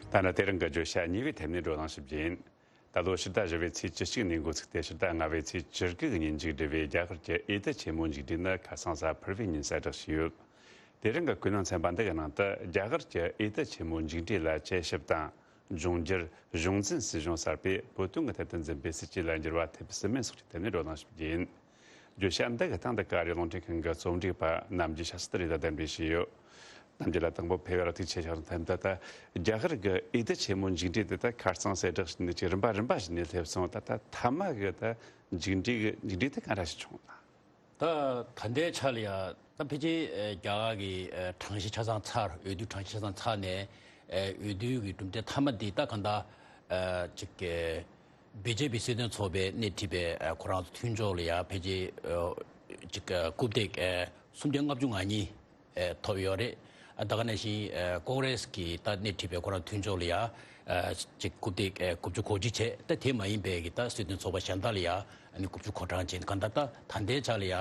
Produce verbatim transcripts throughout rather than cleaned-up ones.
ད་ནི་དེ་རིང་གི་བརྗོད་བྱ་གཉིས་པའི་ཐད་ནས་བགྲོ་གླེང་ཞིབ་རྒྱུ་ཡིན། ད་ལོ་ཕྱི་ཟླ་བཞི་པའི་ཚེས་བཅུ་གཅིག་ནས་འགོ་ཚུགས་ཏེ་ཕྱི་ཟླ་ལྔ་པའི་ཚེས་བཅུ་དགུ་གི་ཉིན་མཇུག་སྒྲིལ་བའི་རྒྱ་གར་གྱི་འོས་བསྡུ་ཆེན་མོའི་མཇུག་སྒྲིལ་ནི་ཁ་སང་གཟའ་ཕུར་བུའི་ཉིན་གསལ་བསྒྲགས་བྱས་ཡོད། དེ་རིང་གི་བཀོད་སྣང་ཚན་པ་འདི་གི་ནང་དུ་རྒྱ་གར་གྱི་འོས་བསྡུ་ཆེན་མོའི་མཇུག་སྒྲིལ་ལ་དཔྱད་ཞིབ་དང་། འབྱུང་འགྱུར་གཞུང་འཛིན་སྲིད་གཞུང་གསར་པས་བོད་དོན་གྱི་ཐད་དུ་འཛིན་པའི་སྲིད་བྱུས་ལ་འགྱུར་བ་ཐེབས་སྲིད་མིན་སོགས་ཀྱི་ཐད་ནས་བགྲོ་གླེང་ཞིབ་རྒྱུ་ཡིན། བརྗོད་བྱ་འདི་གི་སྟེང་དུ་ཀ་རེ་རླུང་འཕྲིན་ཁང་གི་རྩོམ་སྒྲིག་པ་རྣམ་རྒྱལ་ཤཱ་སྟྲི་ཡིས་གདན་འདྲེན་བྱས་ཡོད། རྣམ་རྒྱལ་ལགས། དང་པོ་ཕེབས་པར་ཐུགས་རྗེ་ཆེ། ཐེངས་འདི་ད་རྒྱ་གར་གྱི་འོས་བསྡུ་ཆེན་མོའི་མཇུག་འབྲས་དེ་ད་ཁ་རྩང་གསལ་བསྒྲགས་བྱས་ནས་ཅིག་རིམ་པ་རིམ་པ་བྱས་ནས་སླེབས་སོང་། ད་ད་མཐའ་མ་གི་ད་མཇུག་འབྲས་གི་མཇུག་འབྲས་དེ་ག་འདྲ་ཞིག་བྱུང་ན། ད་ད་ལྟའི་ཆ་ལ་ཡ་ད་ཕལ་ཆེར་ཨེ་རྒྱ་གར་གྱི་ཨེ་གྲངས་གཞི་ཆ་ཚང་ཚར། འོས་བསྡུ་གྲངས་གཞི་ཆ་ཚང་ཚར་ནས་ཨེ་འོས་བསྡུ་གི་གྲུབ་འབྲས་མཐའ་མ་འདི་ད་གང་ལྟར་ཨེ་ཅིག་གི་བི་ཇེ་པི་སྲིད་དོན་ཚོགས་པས་སྣེ་ཁྲིད་པའི་ཨེ་ཁོ་རང་ཚོ་མཐུན་ཕྱོགས་ལ་ཡ་ཕལ་ཆེར་ཨེ་ཅིག་གི་རྐུབ་སྟེགས་ཨེ་སུམ་སྟོང་ལྔ་བཅུ་ང་གཉིས་ཨེ་ཐོབ་ཡོད་རེད། ཨ་ད་ག་ནང་བཞིན་ཨེ་ཀོང་རེས་ཀྱིས་ད་སྣེ་ཁྲིད་པའི་ཁོ་རང་མཐུན་ཕྱོགས་ལ་ཡ་ཨེ་ཅིག་རྐུབ་སྟེགས་ཨེ་དགུ་བཅུ་གོ་གཅིག་བྱས། ད་དེ་མ་ཡིན་པའི་གི་ད་སྲིད་དོན་ཚོགས་པ་གཞན་དག་ལ་ཡ་ཨ་ནི་དགུ་བཅུ་གོ་གྲངས་བྱས། གང་ལྟར་ད་ད་ལྟའི་ཆ་ལ་ཡ་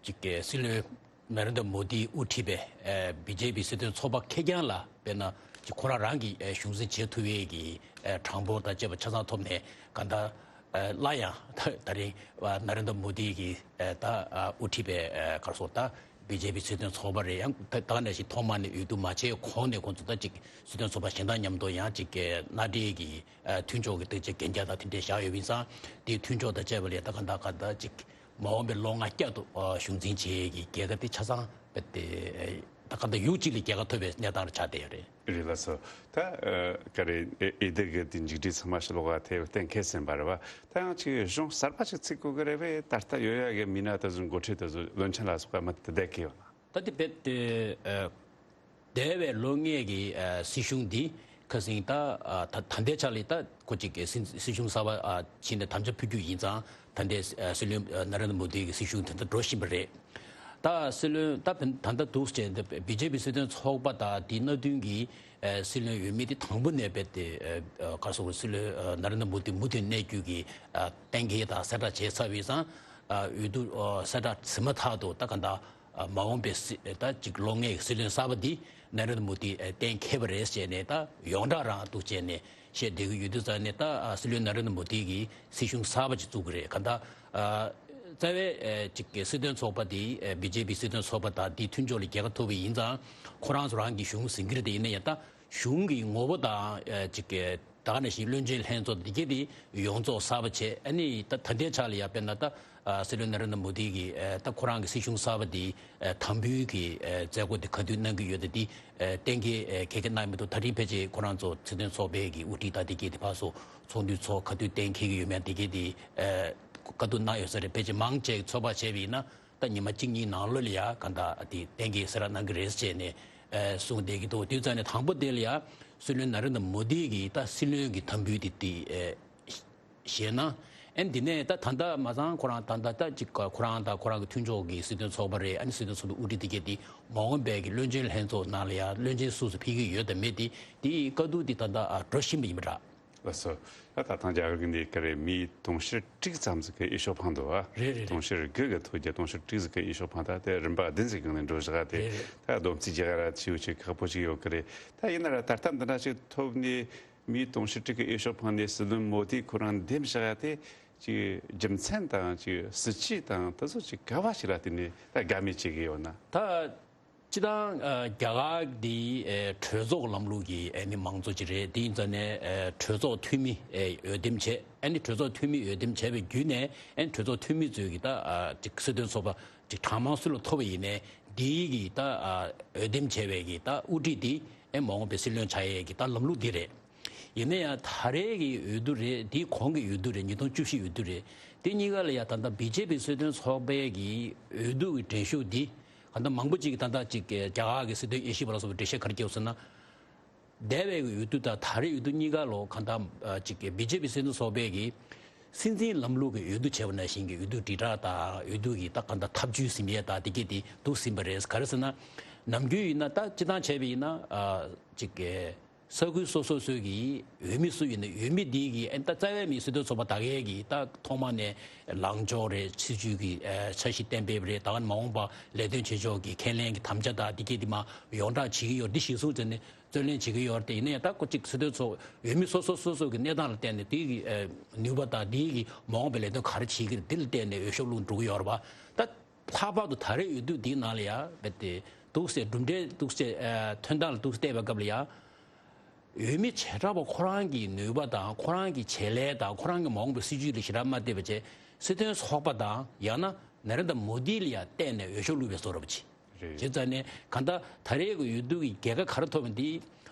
ཅིག་གི་སྲིད་བློན་ནཱ་རེན་དྲ་མོ་དིས་དབུ་ཁྲིད་པའི་ཨེ་བི་ཇེ་པི་སྲིད་དོན་ཚོགས་པ་ཁེར་རྐྱང་ལ་དཔེར་ན་ཅིག་ཁོ་རང་རང་གིས་ཨེ་གཞུང་འཛིན་བྱེད་ཐུབ་པའི་གི་ཨེ་གྲངས་འབོར་དང་བཅས་པ་ཆ་ཚང་ཐོབ་ནས། གང་ལྟར་ཨེ་སླར་ཡང་ད་ད་རིང་ཨ་ནཱ་རེན་དྲ་མོ་དི་གིས་ཨེ་ད་ཨ་དབུ་ཁྲིད་པའི་ཨེ་ག་རེ་ཟེར་ད་བི་ཇེ་པི་སྲིད་དོན་ཚོགས་པ་རེད། ཡང་ད་ད་ག་ནང་བཞིན་ཐོག་མ་ནས་འོས་བསྡུ་མ་བྱས་གོང་ནས་ཁོང་ཚོ་ད་ཅིག་སྲིད་དོན་ཚོགས་པ་གཞན་དག་མཉམ་དུ་ཡང་ཅིག་གི་མནའ་འབྲེལ་གྱི་ཨེ་མཐུན་ཕྱོགས་ཀྱི་ཐུགས་རྗེ་གན་རྒྱ་དང་དེ་འདྲས་བཞག་ཡོད་པ་ཡིན་ཙང་། དེའི་མཐུན་ཕྱོགས་དང་བཅས་པ་ལས་ད་གང་ལྟར་གང་ལྟར་ཅིག་མ་འོངས་པའི་ལོ་ལྔ་བསྐྱར་དུ་ཨ་གཞུང་འཛིན་བྱེད་ཀྱི་རྒྱལ་ཁ་དེ་ཆ་ཚང་རྦད་དེ་ཨེ་ད་གང་ལྟར་ཡུག་གཅིག་ལ་རྒྱལ་ཁ་ཐོབ་པའི་གནས་སྟངས་ཆགས་བསྡད་ཡོད་རེད། རེད་ལགས་སོ། ད་ཨ་ག་རེ་ཨེ་འོས་བསྡུ་གི་དེ་མཇུག་སྒྲིལ་ཚང་མ་ཕྱི་ལོགས་ལ་ཐེབས་གཏན་འཁེལ་ཟིན་པ་རེད་བ། ད་ཡང་ཅིག་གཞུང་གསར་པ་ཞིག་བཙུགས་དགོས་ཀྱི་རེད་པས། ད་ལྟ་ཡོད་ཡ་གི་མི་སྣ་དེ་ཚོ་འགོ་ཁྲིད་དེ་ཚོ་བློན་ཆེན་ལ་སོགས་པ་མུ་མཐུད་བསྡད་ཀྱི་ཡོད་ན། ད་དེ་རྦད་དེ་ཨ་འདས་པའི་ལོ་ལྔའི་གི་ཨ་སྲིད་གཞུང་འདི་ཁ་སང་ད་ཨ་ད་ད་ལྟའི་ཆ་ལ་ད་ཁོ་གཅིག་གི་སྲིད་སྲིད་གཞུང་གསར་པ་ཨ་ཕྱིན་ནས་དམ་བཅའ་ཕུལ་རྒྱུ་ཡིན་ཙང་། ད་ལྟའི་ཨ་སྲིད་བློན་ཨ་ནཱ་རེན་དྲ་མོ་དི་གི་སྲིད་གཞུང་དེ་ད་འགྲོ་བཞིན་པ་རེད། ད་སྲིད་བློན་ད་ད་ལྟ་འདུག་སེ་བྱས་ཏེ་བི་ཇེ་པི་སྲིད་དོན་ཚོགས་པ་དང་དེའི་མནའ་མཐུན་གྱི་ཨ་སྲིད་བློན་འོས་མི་དེ་དང་པོ་ནས་རྦད་དེ་ཨ་ཨ་ག་རེ་ཟེར། སྲིད་བློན་ཨ་ནཱ་རེན་དྲ་མོ་དི་མུ་མཐུད་གནས་རྒྱུ་གི་ཨ་གཏན་འཁེལ་དང་གསལ་བསྒྲགས་བྱས་ཚར་བ་ཡིན་ཙང་། ཨ་འོས་བསྡུ་ཨ་གསལ་བསྒྲགས་ཟིན་མ་ཐག་ཏུ་ད་གང་ལྟར་ཨ་མ་འོངས་པའི་སྲིད་ད་ཅིག་ལོ་ལྔའི་སྲིད་བློན་གསར་པ་འདི་ནཱ་རེན་དྲ་མོ་དི་ཨ་གཏན་འཁེལ་བ་རེད་ཟེར་ནས། ད་ཡོངས་གྲགས་རང་འདུག་བྱས་ནས་བཤད་བསྡད་ཀྱི་ཡོད་དུས་ཙང་ནས། ད་ཨ་སྲིད་བློན་ནཱ་རེན་དྲ་མོ་དི་གིས་སྲིད་གཞུང་གསར་པ་ཅིག་བཙུགས་ཀྱི་རེད། གང་ལྟར་ཨ་རྩ་བའི་ཨ་ཅིག་གི་སྲིད་དོན་ཚོགས་པ་འདི་ཨ་བི་ཇེ་པི་སྲིད་དོན་ཚོགས་པ་དང་དེའི་མཐུན་ཕྱོགས་ལ་རྒྱལ་ཁ་ཐོབ་པ་ཡིན་ཙང་། ཁོ་རང་ཚོ་རང་གི་གཞུང་ཟིན་གྱི་རེད། དེ་ཡིན་ན་ཡང་ད་གཞུང་གི་ངོ་བོ་དང་ཨ་ཅིག་གི་ད་ག་ནང་བཞིན་བློན་ཆེན་ལྷན་ཚོགས་འདི་གས་དེ་ཡོངས་རྫོགས་གསར་པ་བྱས། ཨ་ནི་ད་ད་ལྟའི་ཆ་ལ་ཡ་དཔེར་ན་ད་ཨ་སྲིད་བློན་ནཱ་རེན་དྲ་མོ་དི་གིས་ཨ་ད་ཁོ་རང་གི་སྲིད་གཞུང་གསར་པ་འདི་ཨ་དམ་འབུལ་གྱི་ཨ་མཛད་སྒོ་འདི་ག་དུས་གནང་གི་ཡོད་དེ། འདི་ཨ་གཏན་འཁེལ་ཨ་ག་གེ་གནང་མི་འདུག་ད་རིང་ཕལ་ཆེར་ཁོ་རང་ཚོ་སྲིད་དོན་ཚོགས་པའི་གི་དབུ་ཁྲིད་དང་དེ་གས་དེ་ཕར་ཚོགས་ཚོགས་འདུ་ཚོགས། ག་དུས་གཏན་འཁེལ་གྱི་ཡོད་མེད་དེ་གས་དེ་ཨ་བཀའ་བསྡུར་གནང་ཡོད་ས་རེད། ཕལ་ཆེར་མང་ཆེ་ཚོགས་པ་བྱས་པ་ཡིན་ན་ད་ཉི་མ་གཅིག་གཉིས་ནང་ལོགས་ལ་ཡ་གང་ལྟར་དེ་གཏན་འཁེལ་གསལ་བསྒྲགས་གནང་གི་རེད་ཟེར་ནས་ཨ་གསུངས་བསྡད་ཀྱི་འདུག་དུས་ཙང་ནས་དང་པོ་དེ་ལ་ཡ་སྲིད་བློན་ནཱ་རེན་དྲ་མོ་དི་གིས་ད་སྲིད་བློན་གྱི་དམ་འབུལ་དེ་དེ་ཨ་བཞེས་ན། ཨ་ནི་དེ་ནས་ད་ད་ལྟ་མ་ཚང་ཁོ་རང་ད་ལྟ་ད་ཅིག་ཁོ་རང་དང་ཁོ་རང་གི་མཐུན་ཕྱོགས་ཀྱི་སྲིད་དོན་ཚོགས་པ་རེད། ཨ་ནི་སྲིད་དོན་ཚོགས་པའི་དབུ་ཁྲིད་དེ་གས་དེ་མ་འོངས་པའི་གི་བློན་ཆེན་ལྷན་ཚོགས་ནང་ལ་ཡ་བློན་ཆེན་སུ་སུ་ཕེབས་ཀྱི་ཡོད་དང་མེད་དེ། དེའི་བཀའ་བསྡུར་དེ་ད་ལྟ་ཨ་འགྲོ་བཞིན་པ་ཡིན་པ་འདྲ། ལགས་སོ། ད་ད་ཐེངས་རྒྱ་གར་གྱི་འདི་ག་རེ་མི་དུང་ཕྱུར་དྲུག་ཙམ་ཟིག་གི་འོས་ཤོག་འཕངས་འདུག་ཨ། རེད་རེད་རེད། དུང་ཕྱུར་དགུ་གི་ཐོག་གི་དུང་ཕྱུར་དྲུག་ཟིག་གི་འོས་ཤོག་འཕངས། ད་དེ་རིམ་པ་བདུན་ཟིག་གི་ནང་འགྲོ་བཞག་དེ། རེད་རེད། ད་བསྡོམས་རྩིས་རྒྱག་ར་ཆེའུ་ཆེ་ཁག་པོ་ཞིག་ཡོད་ཀྱི་རེད། ད་ཡིན་ན་ར་ད་ལྟ་འདི་འདྲ་ཞིག་ཐོབ་ནས་མི་དུང་ཕྱུར་དྲུག་གི་འོས་ཤོག་འཕངས་ནས་སྲིད་བློན་མོ་དི་ཁོ་རང་འདེམས་བཞག་དེ་ཅིག་རྒྱུ་མཚན་དང་ཅིག་སྲིད་ཇུས་དང་དེ་ཚོ་ཅིག་ག་བ་ཞིག་ལ་བརྟེན་ནས་ད་དགའ་མོས་བྱེད་ཀྱི་ཡོད་ན། ད་སྤྱིར་བཏང་ཨ་རྒྱ་གར་འདི་ཨེ་གྲོས་ཚོགས་ལམ་ལུགས་ཀྱི་ཨེ་ནི་མང་གཙོ་ཅིག་རེད། དེ་ཡིན་ཙང་ནས་ཨེ་གྲོས་ཚོགས་འཐུས་མི་ཨེ་འོས་འདེམས་བྱས། ཨ་ནི་གྲོས་ཚོགས་འཐུས་མི་འོས་འདེམས་བྱས་པའི་བརྒྱུད་ནས་ཨ་ནི་གྲོས་ཚོགས་འཐུས་མི་ཚོས་ཀྱི་ད་ཨ་ཅིག་སྲིད་དོན་ཚོགས་པ་ཅིག་གྲངས་མང་སུ་ལ་ཐོབ་པ་ཡིན་ནའི་འདིའི་གི་ད་ཨ་འོས་འདེམས་བྱས་པའི་གི་ད་དབུ་ཁྲིད་འདི་ཨེ་མ་འོངས་པའི་སྲིད་བློན་ཆགས་ཡས་ཀྱི་ད་ལམ་ལུགས་འདི་རེད། ཡིན་ན་ཡང་ད་རེས་ཀྱི་འོས་བསྡུ་རེད། དེའི་གོང་གི་འོས་བསྡུ་རེད། ཉིས་སྟོང་བཅུ་བཞི་འོས་བསྡུ་རེད། དེ་གཉིས་ཀ་ལ་ཡང་ད་ལྟ་བི་ཇེ་པི་སྲིད་དོན་ཚོགས་པའི་གི་འོས་བསྡུ་གི་འགྲན་ཞུགས་འདི་གང་ལྟར་མང་པོ་ཅིག་གིས་ད་ལྟ་ཅིག་རྒྱ་གར་གྱི་སྲིད་དོན་དབྱེ་ཞིབ་པ་ལ་སོགས་པའི་འགྲེལ་བཤད་ག་རེ་བརྒྱབ་ཟེར་ན། འདས་པའི་གི་འོས་བསྡུ་དང་ད་རེས་འོས་བསྡུ་གཉིས་ཀ་ལོ་གང་ལྟར་ཅིག་གི་བི་ཇེ་པི་སྲིད་དོན་ཚོགས་པའི་གི་སྲིད་འཛིན་ལམ་ལུགས་ཀྱི་འོས་བསྡུ་བྱས་པ་ནང་བཞིན་གྱི་འོས་བསྡུ་དྲིལ་བསྒྲགས་དང་འོས་བསྡུ་གི་ད་གང་ལྟར་ཐབས་ཇུས་ཟིན་ཡས་དང་དེ་གས་དེ་འདུག་ཟིན་པ་རེད། ག་རེ་ཟེར་ན། ནམ་རྒྱུན་ཡིན་ན་ད་སྤྱིར་བཏང་བྱས་པ་ཡིན་ན་ཅིག་གི་ས་ཁུལ་སོ་སོ་སོའི་གི་འོས་མི་སུ་ཡིན་ན། འོས་མི་འདི་གི་ཨ་ནི་ད་རྩ་བའི་མི་སྲིད་དོན་ཚོགས་པ་ད་གའི་གི་ད་ཐོག་མ་ནས་ལངས་ཕྱོགས་རེད། སྲིད་ཇུས་ཀྱི་ཨ་འཆར་གཞི་གཏན་འབེབས་རེད། ད་ག་ནས་མ་འོངས་པ་ལས་དོན་བྱེད་ཕྱོགས་ཀྱི་ཁས་ལེན་གྱི་དམ་བཅའ་དང་འདི་གས་འདི་མ་ཡོངས་བསྒྲགས་བྱེད་ཀྱི་ཡོད་རེད། འདི་གཞིར་བཟུང་བྱས་ནས་རྩོད་ལེན་བྱེད་ཀྱི་ཡོད་རེད། དེ་ཡིན་ན་ཡང་ད་ཁོ་གཅིག་སྲིད་དོན་ཚོགས་འོས་མི་སོ་སོ་སོ་སོ་གི་གནས་སྟངས་ལ་བལྟས་ནས་དེ་གི་ཨ་ནུས་པ་དང་དེ་གི་མ་འོངས་པའི་ལས་དོན་ག་རེ་བྱེད་ཀྱི་རེད། འདི་ལ་བལྟས་ནས་འོས་ཤོག་བླུགས་འགྲོ་གི་ཡོད་རེད་པ། ད་ལྷག་པར་དུ་ད་རེས་འོས་བསྡུ་འདིའི་ནང་ལ་ཡ་རྦད་དེ་འདུག་སེ་གྲུབ་འབྲས་འདུག་སེ་ཨ་ཐོན་སྟངས་ལ་འདུག་སེ་བལྟས་པའི་སྐབས་ལ་ཡ། འོས་མི་བྱེ་བྲག་པ་ཁོ་རང་གི་ནུས་པ་དང་ཁོ་རང་གི་བྱེད་ལས་དང་ཁོ་རང་གི་མ་འོངས་པའི་སྲིད་ཇུས་ལ་ཞེ་དྲག་མ་བལྟས་པ་བྱས། སྲིད་དོན་ཚོགས་པ་དང་ཡང་ན་ན་རེན་དྲ་མོ་དི་ལ་ཡ་བལྟས་ནས་འོས་ཤོག་བླུགས་པའི་བཟོ་འདྲ་པོ་ཅིག་རེད། བྱས་ཙང་ནས་གང་ལྟར་ད་རེས་ཀྱི་འོས་བསྡུ་གི་རྒྱལ་ཁ་ག་རེ་ཐོབ་པ་འདི་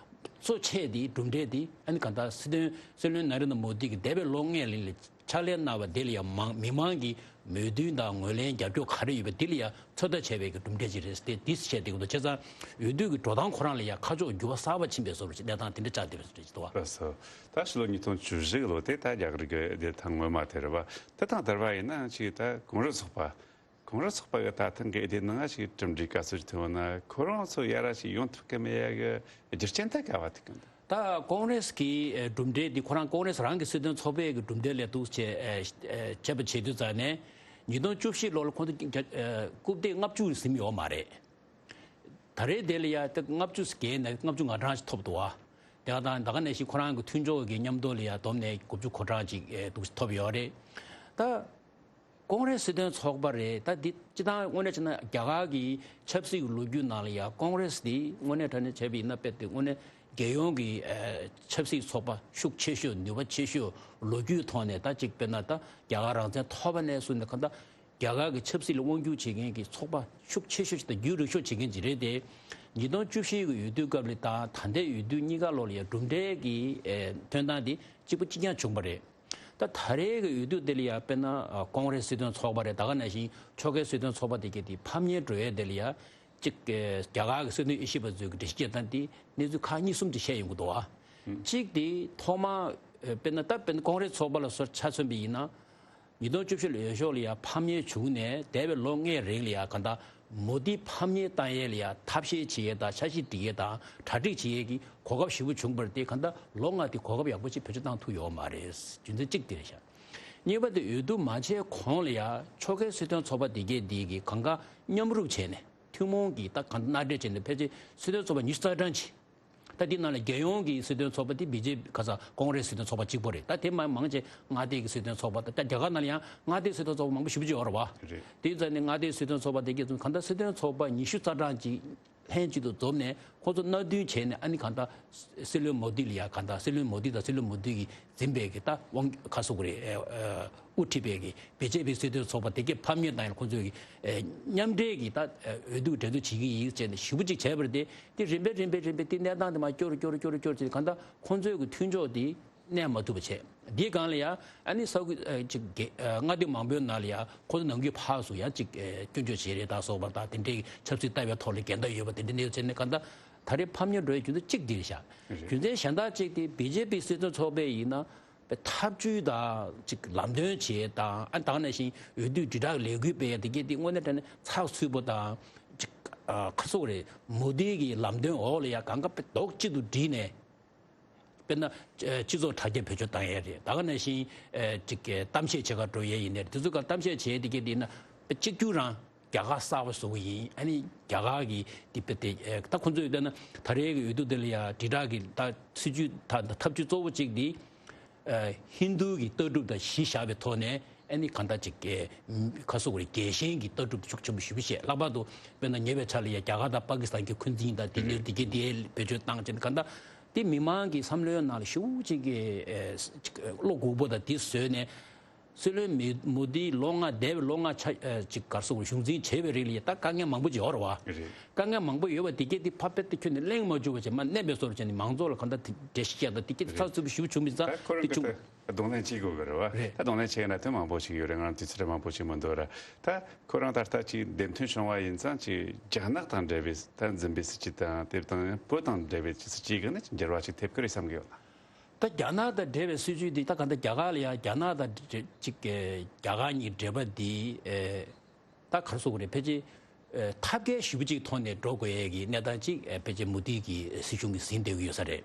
གཙོ་ཆེ་དེ་གྲུབ་འབྲས་དེ་ཨ་ནི་གང་ལྟར་སྲིད་དོན་སྲིད་བློན་ན་རེན་དྲ་མོ་དི་གིས་འདས་པའི་ལོ་ལྔའི་རིང་ལ་ཕྱག་ལས་གནང་བ་དེ་ལ་ཡང་མང་མི་མང་གི་མོས་མཐུན་དང་ངོས་ལེན་རྒྱབ་སྐྱོར་ག་རེ་ཡོད་པ་དེ་ལ་ཡང་ཚོད་ལྟ་བྱས་པའི་གི་གྲུབ་འབྲས་ཅིག་རེད་དེ། འདི་བྱས་དེ་གི་འདུག་བྱས་ཙང་འོས་བསྡུ་གི་འགྲོ་སྟངས་ཁོ་རང་ལ་ཡང་ཁ་ཕྱོགས་འགྱུར་བ་གསར་པ་ཕྱིན་པའི་བཟོ་འདྲ་ཅིག་གནས་སྟངས་དེ་འདྲ་ཆགས་བསྡད་པའི་བཟོ་འདྲ་ཅིག་འདུག་བ། ལགས་སོ། ད་ཕྱི་ལོ་ཉིས་སྟོང་བཅུ་བཞི་གི་ལོ་དེ་ད་རྒྱ་གར་གི་བདེ་ཐང་སྔོན་མ་དེ་རེད་བ། དེ་དང་བསྡུར་བ་ཡིན་ན་ཅིག་ད་གོང་རིམ་ཚོགས་པ། གོང་རིམ་ཚོགས་པ་གི་ད་ཐེངས་འགའི་དེ་ནང་ཞིག་གྲུབ་འབྲས་ག་ཚོད་ཐོན་ན་ཁོ་རང་ཚོ་ཡར་ཞིག་ཡོང་ཐུབ་ཀྱི་མེད་ཡ་གི་རྒྱུ་རྐྱེན་ད་ག་བ་དེ་གི་འདུག་ད་ཀོང་རེས་ཀྱི་ཨེ་གྲུབ་འབྲས་འདི་ཁོ་རང་ཀོང་རེས་རང་གི་སྲིད་དོན་ཚོགས་པའི་གི་གྲུབ་འབྲས་ལས་འདུག་ཅེས་ཨེ་ཨེ་བྱས་པ་བྱེད་དུས་ཙང་ནས་ཉིས་སྟོང་བཅུ་བཞི་ལོ་ལ་ཁོང་ཚོ་རྒྱ་ཨེ་རྐུབ་སྟེགས་ལྔ་བཅུ་ཟིན་ཡོད་མ་རེད། ད་རེས་དེ་ལ་ཡ་ད་ལྔ་བཅུ་བརྒལ་ནས་ལྔ་བཅུ་ང་གྲངས་ཅིག་ཐོབ་འདུག་བ། དེ་ག་དང་ད་ག་ནང་བཞིན་ཁོ་རང་གི་མཐུན་ཕྱོགས་ཀྱི་མཉམ་དུ་ལ་ཡ་བསྡོམས་ནས་དགུ་བཅུ་གོ་གྲངས་ཅིག་ཨེ་འདུག་ཐོབ་ཡོད་རེད། ད། ཀོང་རེས་སྲིད་དོན་ཚོགས་པ་རེད། ད་འདི་སྤྱི་བཏང་དངོས་གནས་བྱས་ན་རྒྱ་གར་གྱི་ཆབ་སྲིད་ཀྱི་ལོ་རྒྱུས་ནང་ལ་ཡང་ཀོང་རེས་འདི་དངོས་གནས་དྲང་གནས་བྱས་པ་ཡིན་ན་དཔེ་དེ་དངོས་གནས་རྒྱལ་ཡོངས་ཀྱི་ཨ་ཆབ་སྲིད་ཚོགས་པ་ཤུགས་ཆེ་ཤོས་ནུས་པ་ཆེ་ཤོས་ལོ་རྒྱུས་ཐོག་ནས་ད་ཅིག་དཔེར་ན་ད་རྒྱ་གར་རང་བཙན་ཐོབ་པ་ནས་བཟུང་ནས་གང་ལྟར་རྒྱ་གར་གྱི་ཆབ་སྲིད་ལ་དབང་སྒྱུར་བྱེད་མཁན་གྱི་ཚོགས་པ་ཤུགས་ཆེ་ཤོས་ཤིག་དང་རྒྱུན་རིང་ཤོས་བྱེད་མཁན་ཅིག་རེད་དེ། ཉིས་སྟོང་བཅུ་བཞི་གི་འོས་བསྡུ་སྐབས་ལ་དང་ད་ལྟའི་འོས་བསྡུ་གཉིས་ཀ་ལོག་ལ་ཡང་གྲུབ་འབྲས་ཀྱི་ཨེ་ཐོན་སྟངས་དེ་གཅིག་པ་གཅིག་རྐྱང་བྱུང་བ་རེད། ད་ད་རེས་ཀྱི་འོས་བསྡུ་དེ་ལ་ཡང་དཔེར་ན་ཨ་ཀོང་རེས་སྲིད་དོན་ཚོགས་པ་རེད། ད་ག་ནང་བཞིན་ཕྱོགས་འགལ་སྲིད་དོན་ཚོགས་པ་དེ་གས་དེ་ཕམ་ཉེས་འགྲོ་ཡས་དེ་ལ་ཡང་གཅིག་ཨེ་རྒྱ་གར་གྱི་སྲིད་དོན་དབྱེ་ཞིབ་པ་ཚོས་ཀྱི་འགྲེལ་བཤད་བྱས་སྟངས་དེ་གནས་ཚུལ་ཁག་གཉིས་གསུམ་དེ་བཤད་ཡོང་གི་འདུག་ཨ། གཅིག་དེ་ཐོག་མ་ཨེ་དཔེར་ན་ད་དཔེར་ན་ཀོང་རེས་ཚོགས་པ་ལ་སོགས་ཆ་མཚོན་པ་ཡིན་ན། ཉིས་སྟོང་བཅུ་བཞི་ལོའི་འོས་ཤོག་ལ་ཡང་ཕམ་ཉེས་བྱུང་ནས་འདས་པའི་ལོ་ལྔའི་རིང་ལ་ཡང་གང་ལྟར་མོ་དི་ཕམ་ཉེས་བཏང་ཡས་ལ་ཡང་ཐབས་ཤེས་བྱེད་ཡས་དང་འཆར་གཞི་སྒྲིག་ཡས་དང་གྲ་སྒྲིག་བྱེད་ཡས་ཀྱི་གོ་སྐབས་ཞེ་པོ་བྱུང་བར་དེ་གང་ལྟར་ལོ་ལྔ་དེ་གོ་སྐབས་ཡག་པོ་ཅིག་བེད་སྤྱོད་བཏང་ཐུབ་ཡོད་མ་རེད། རྒྱུ་མཚན་གཅིག་དེ་རེད་ཤག་གཉིས་པ་དེ་འོས་བསྡུ་མ་བྱས་གོང་ལ་ཡང་ཕྱོགས་འགལ་སྲིད་དོན་ཚོགས་པ་དེ་གས་དེ་གི་གང་ག་མཉམ་རུབ་བྱས་ནས་ཐུན་མོང་གི་ད་གང་ལྟར་མནའ་འབྲེལ་བྱས་ནས་ཕལ་ཆེར་སྲིད་དོན་ཚོགས་པ་ཉི་ཤུ་རྩ་གྲངས་ཅིག་ད་འདི་ནང་ལ་རྒྱལ་ཡོངས་ཀྱི་སྲིད་དོན་ཚོགས་པ་དེ་བི་ཇེ་པི་ཁ་ས་ཀོང་རེས་སྲིད་དོན་ཚོགས་པ་གཅིག་པོ་རེད། ད་དེ་མ་མང་ཆེ་མངའ་སྡེ་གི་སྲིད་དོན་ཚོགས་པ་ད་ད་རྒྱ་གར་ནང་ལ་ཡང་མངའ་སྡེ་སྲིད་དོན་ཚོགས་པ་མང་པོ་ཞེ་པོ་ཅིག་ཡོད་རེད་བ། རེད། དེ་ཡིན་ཙང་ནས་མངའ་སྡེའི་སྲིད་དོན་ཚོགས་པ་དེ་གས་ཚོ་གང་ལྟར་སྲིད་དོན་ཚོགས་པ་ཉི་ཤུ་རྩ་གྲངས་ཅིག་ལྷན་ཅིག་ཏུ་འཛོམས་ནས་ཁོང་ཚོ་མནའ་མཐུན་བྱས་ནས་ཨ་ནི་གང་ལྟར་སྲིད་བློན་མོ་དི་ལ་ཡང་གང་ལྟར་སྲིད་བློན་མོ་དི་དང་སྲིད་བློན་མོ་དི་གིས་འཛིན་པའི་གི་ད་དབང་ཁ་སོ་གི་རེད། ཨ་ཨ་དབུ་ཁྲིད་པའི་གི་བི་ཇེ་པི་སྲིད་དོན་ཚོགས་པ་དེ་གས་ཕམ་ཉེས་བཏང་ཡང་ཁོང་ཚོའི་གི་ཨ་མཉམ་འབྲེལ་གི་ད་ཨ་འོས་བསྡུ་འགྲན་བསྡུར་བྱེད་ཀྱི་ཡིན་ཟེར་ནས་ཞེ་པོ་ཅིག་བྱས་པ་རེད་དེ། དེ་རིམ་པས་རིམ་པས་རིམ་པས་དེ་གནས་སྟངས་དེ་མར་སྐྱོ་རུ་སྐྱོ་རུ་སྐྱོ་རུ་སྐྱོ་རུ་བྱས་གང་ལྟར་ཁོང་ཚོའི་གི་མཐུན་ཕྱོགས་དེ་གནས་མ་ཐུབ་པ་བྱས། འདིའི་སྒང་ལ་ཡང་ཨ་ནི་ས་ཁུལ་ཨ་ཅིག་གི་ཨ་མངའ་སྡེ་མང་པོའི་ནང་ལ་ཡང་ཁོང་ཚོ་ནང་ཁུལ་ཕར་ཚུར་ཡང་ཅིག་ཨ་སྐྱོན་བརྗོད་བྱེད་རེས་དང་སོགས་པ་དང་དེ་འདྲའི་ཆབ་སྲིད་ལྟ་བའི་ཐོག་ལ་འགལ་ཟླ་ཡོད་པ་དེ་འདྲ་གནས་ཚུལ་བྱས་ནས་གང་ལྟར་ད་རེས་ཕམ་ཉེས་འགྲོ་བའི་རྒྱུ་མཚན་གཅིག་འདི་རེད་ཤག་རྒྱུ་མཚན་གཞན་དག་གཅིག་དེ་བི་ཇེ་པི་སྲིད་དོན་ཚོགས་པས་ཡིན་ན་པའི་ཐབས་ཇུས་དང་ཅིག་ལམ་སྟོན་བྱེད་དང་ཨ་ད་ག་ནང་བཞིན་འོས་བསྡུའི་དྲིལ་བསྒྲགས་ལས་འགུལ་སྤེལ་ཡ་དེ་གས་དེ་དངོས་གནས་དྲང་གནས་ཚགས་ཚུད་པོ་དང་ཅིག་ཨ་ཁ་སོག་རེད། མོ་དི་གི་ལམ་སྟོན་འོག་ལ་ཡ་གང་ག་པའི་རྡོག་གཅིག་ཏུ་བསྒྲིལ་ནས། དཔེར་ན་ཨ་སྤྱི་ཚོགས་དྲ་རྒྱ་བེད་སྤྱོད་བཏང་ཡས་རེད། ད་ག་ནང་བཞིན་ཨ་ཅིག་གཏམ་བཤད་བྱེད་གར་འགྲོ་ཡས་ཡིན་ནའི་དེ་ཚོ་ག་གཏམ་བཤད་བྱེད་དེ་གས་དེ་ན་གཅིག་གྱུར་རང་རྒྱ་གར་གསར་པ་བཟོ་གི་ཡིན། ཨ་ནི་རྒྱ་གར་གི་དེ་དཔེ་དེ་ཨ་ད་ཁོང་ཚོས་བལྟས་ན་ད་རེས་ཀྱི་འོས་བསྡུ་དེ་ལ་ཡ་དྲིལ་བསྒྲགས་ཀྱི་ད་སྲིད་ཇུས་ད་ཐབས་ཇུས་གཙོ་བོ་གཅིག་དེ་ཨ་ཧིན་རྡུ་གི་ལྟ་གྲུབ་དང་གཞི་བཞག་པའི་ཐོག་ནས་ཨ་ནི་གང་ལྟར་ཅིག་ག་སོག་རེད། རྒྱལ་ཞེན་གྱི་ལྟ་གྲུབ་ཤུགས་ཆེན་པོ་ཞེ་པོ་བཤད། ལྷག་པར་དུ་དཔེར་ན་ཉེ་བའི་ཆར་ལ་ཡ་རྒྱ་གར་དང་པ་ཀི་སི་ཐན་གྱི་འཁོན་འཛིན་དང་དེ་ནས་དེ་གས་དེ་བེད་སྤྱོད་བཏང་བྱས་ནས་གང་ལྟར། དེ་མི་མང་གི་བསམ་བློའི་ནང་ལ་ཞེ་པོ་ཅིག་གི་ཨེ་ཅིག་བློ་གུག་པོ་དང་དེ་བཟོས་ནས། སྲིད་བློན་མི་མོ་དིའི་ལོ་ལྔ་འདས་པའི་ལོ་ལྔ་ཆ་ཨེ་ཅིག་ག་རེ་ཟེར་དགོས་རེད། གཞུང་འཛིན་བྱས་པའི་རིང་ལ་ཡ་ད་དཀའ་ངལ་མང་པོ་ཅིག་ཡོད་རེད་བ། རེད། དཀའ་ངལ་མང་པོ་ཡོད་པ་དེ་གས་དེ་ཕར་དཔེ་དེ་ཁྱོན་ནས་གླེང་མ་བཅུག་པ་བྱས་མར་མནན་པའི་བཟོ་འདྲ་བྱས་ནས་མང་ཚོགས་ལ་གང་ལྟར་དེ་འགྲེལ་བཤད་དང་དེ་གས་དེ་ཚགས་ཚུད་པོ་ཞེ་པོ་བྱུང་མི་ཙང་དེ་བྱུང་། གདོང་ལེན་བྱེད་དགོས་ཀྱི་རེད་བ། རེད། ད་གདོང་ལེན་བྱས་ན་དོན་མང་པོ་ཞིག་ཡོད་རེད། ང་རང་དུས་ཚོད་མང་པོ་ཞིག་མི་འདུག་ར། ད་ཁོ་རང་ད་ལྟ་ཅིག་འདེམས་ཐོན་བྱུང་བ་ཡིན་ཙང་ཅིག་རྒྱ་ནག་དང་འབྲེལ་བའི་ད་འཛིན་པའི་སྲིད་ཇུས་དང་དེ་དང་བོད་དང་འབྲེལ་བའི་སྲིད་ཇུས་ཀྱི་ནི་འགྱུར་བ་ཞིག་ཐེབས་ཀྱི་རེད་བསམ་གྱི་ཡོད་ན། ད་རྒྱ་ནག་དང་འབྲེལ་བའི་སྲིད་ཇུས་འདི་ད་ག་འདྲ་རྒྱ་གར་ལ་ཡང་རྒྱ་ནག་དང་འབྲེལ་ཅིག་གི་རྒྱ་གར་གཉིས་འབྲེལ་བ་འདི་ཨེ་ད་ག་རེ་ཟེར་དགོས་རེད། ཕལ་ཆེར་ ཐབས་མཁས་ཞེ་པོ་ཅིག་ཐོག་ནས་འགྲོ་དགོས་ཡས་ཀྱི་གནས་སྟངས་ཅིག་ཕལ་ཆེར་མོ་དི་གི་སྲིད་གཞུང་གིས་ཟིན་བསྡད་ཀྱི་ཡོད་ས་རེད།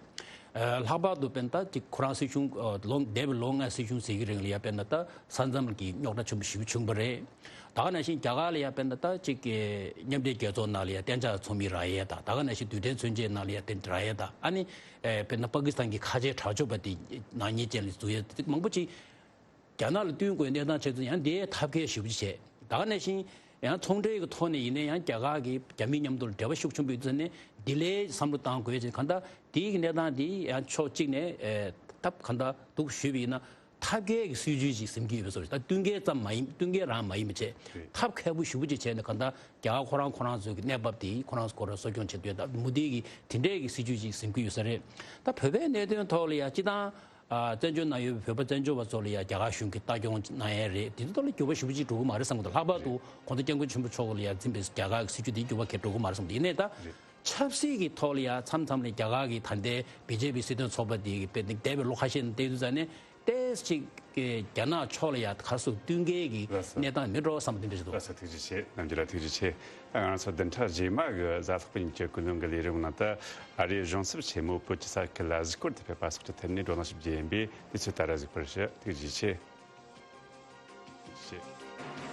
ལྷག་པར་དུ་དཔེར་ན་ད་ཅིག་ཁོ་རང་སྲིད་གཞུང་ལོ་འདས་པའི་ལོ་ལྔའི་སྲིད་གཞུང་ཟེར་གྱི་རིང་ལ་ཡ་དཔེར་ན་ད་ས་མཚམས་ཀྱི་རྙོག་དྲ་ཆེན་པོ་ཞེ་པོ་བྱུང་བ་རེད། ད་ག་ནང་བཞིན་རྒྱ་གར་ལ་ཡ་དཔེར་ན་ད་ཅིག་མཉམ་འབྲེལ་རྒྱལ་ཚོགས་ནང་ལ་ཡ་གཏན་འཇགས་ཚོགས་མི་རག་ཡས་དང་ད་ག་ནང་བཞིན་རྡུལ་ཕྲན་མཚོན་ཆའི་ནང་ལ་ཡ་དེ་རག་ཡས་དང་ཨ་ནི་དཔེར་ན་པ་ཀི་སི་ཐན་གྱི་ཁ་ཆེའི་དྲག་སྤྱོད་པ་དེ་ནག་ཉེས་ཅན་ལ་འཛུལ་ཡས་དེ་མང་པོ་ཅིག་རྒྱ་ནག་ལ་བསྟུན་དགོས་གནས་སྟངས་ཆགས་ཚུལ་ཡང་དེའི་ཐབས་མཁས་ཞེ་པོ་ཅིག་བྱས། ད་ག་ནང་བཞིན་ཡང་ཚོང་འབྲེལ་གྱི་ཐོག་ནས་ཡིན་ན་ཡང་རྒྱ་གར་གྱིས་རྒྱ་མི་མཉམ་དུ་འབྲེལ་བ་ཤུགས་ཆེན་པོ་ཡོད་ཚེ་ནས་འདི་ལས་བསམ་བློ་བཏང་དགོས་ཅེས་གང་ལྟར་དེའི་གནས་སྟངས་འདི་ཡང་ཕྱོགས་གཅིག་ནས་ཐབས་གང་ལྟར་འདུག་ཞུས་པ་ཡིན་ན་ཐབས་མཁས་ཀྱི་སྲིད་ཇུས་ཅིག་འཛིན་གྱི་ཡོད་པའི་བཟོ་ཞིག་ད་བསྟུན་མཁས་ཙམ་མ་ཡིན་བསྟུན་མཁས་རང་མ་ཡིན་པ་བྱས་ཐབས་མཁས་པོ་ཞེ་པོ་ཅིག་བྱས་ནས་གང་ལྟར་རྒྱ་གར་ཁོ་རང་ཁོ་རང་ཚོའི་གི་གནས་བབ་དེ་ཁོ་རང་ཚོ་ཁོ་རང་གསོ་སྐྱོང་བྱེད་འདོད་ད་མུ་མཐུད་ཀྱི་དེ་འདྲས་ཀྱི་སྲིད་ཇུས་ཅིག་འཛིན་གྱི་ཡོད་ས་རེད། ད་བོད་པའི་གནད་དོན་ཐོག་ལ་ཡང་སྤྱི་བཏང་། བཙན་བྱོལ་ནང་ཡོད་པའི་བོད་པ་བཙན་བྱོལ་བ་ཚོ་ལ་ཡང་རྒྱ་གར་གཞུང་གིས་ལྟ་སྐྱོང་གནང་ཡས་རེད། དེ་ཚོ་ལ་འགྱུར་བ་ཞེ་པོ་ཅིག་འགྲོ་གི་མ་རེད་བསམ་གི་འདུག་ལྷག་པར་དུ་གོང་ས་སྐྱབས་མགོན་ཆེན་པོ་མཆོག་ལ་ཡང་འཛིན་པའི་རྒྱ་གར་གྱི་སྲིད་ཇུས་དེ་འགྱུར་བ་གང་ཡང་འགྲོ་གི་མ་རེད་བསམ་གི་འདུག་ཡིན་ནའི་ད་ཆབ་སྲིད་ཀྱི་ཐོག་ལ་ཡང་མཚམས་མཚམས་ལ་རྒྱ་གར་གྱི་ད་ལྟའི་བི་ཇེ་པི་སྲིད་དོན་ཚོགས་པ་དེ་གི་དཔེ་འདས་པའི་ལོ་ཁ་ཤས་ནང་བལྟས་དུས་ཙང་ནས་ཏོག་ཙམ་ཅིག་རྒྱ་ནག་ཕྱོགས་ལ་ཡང་ག་རེ་ཟེར་བསྟུན་མཁས་ཀྱི་གནས་སྟངས་མེད་འགྲོ་བསམ་པ་དེ་འདྲ་ཞིག་འདུག་ལགས་སོ། ཐུགས་རྗེ་ཆེ། རྣམ་རྒྱལ་ལགས་ཐུགས་རྗེ་ཆེ། ང་ཚོ་བདུན་ཕྲག་རྗེས་མ་གི་གཟའ་ལྷག་པ་ཉིན་གྱི་ཀུན་གླེང་གི་ལས་རིམ་ནང་དུ་ཨ་རིའི་གཞུང་ཚབ་ཆེན་མོ་བོད་ཀྱི་ས་ཁུལ་ལ་གཟིགས་སྐོར་དུ་ཕེབས་པ་སོགས་ཀྱི་ཐད་ནས་བགྲོ་གླེང་ཞིབ་རྒྱས་ཡིན་པས་དུས་ཚོད་ལྟར་གཟིགས་པར་ཞུ། ཐུགས་རྗེ་ཆེ། ཐུགས་རྗེ་ཆེ།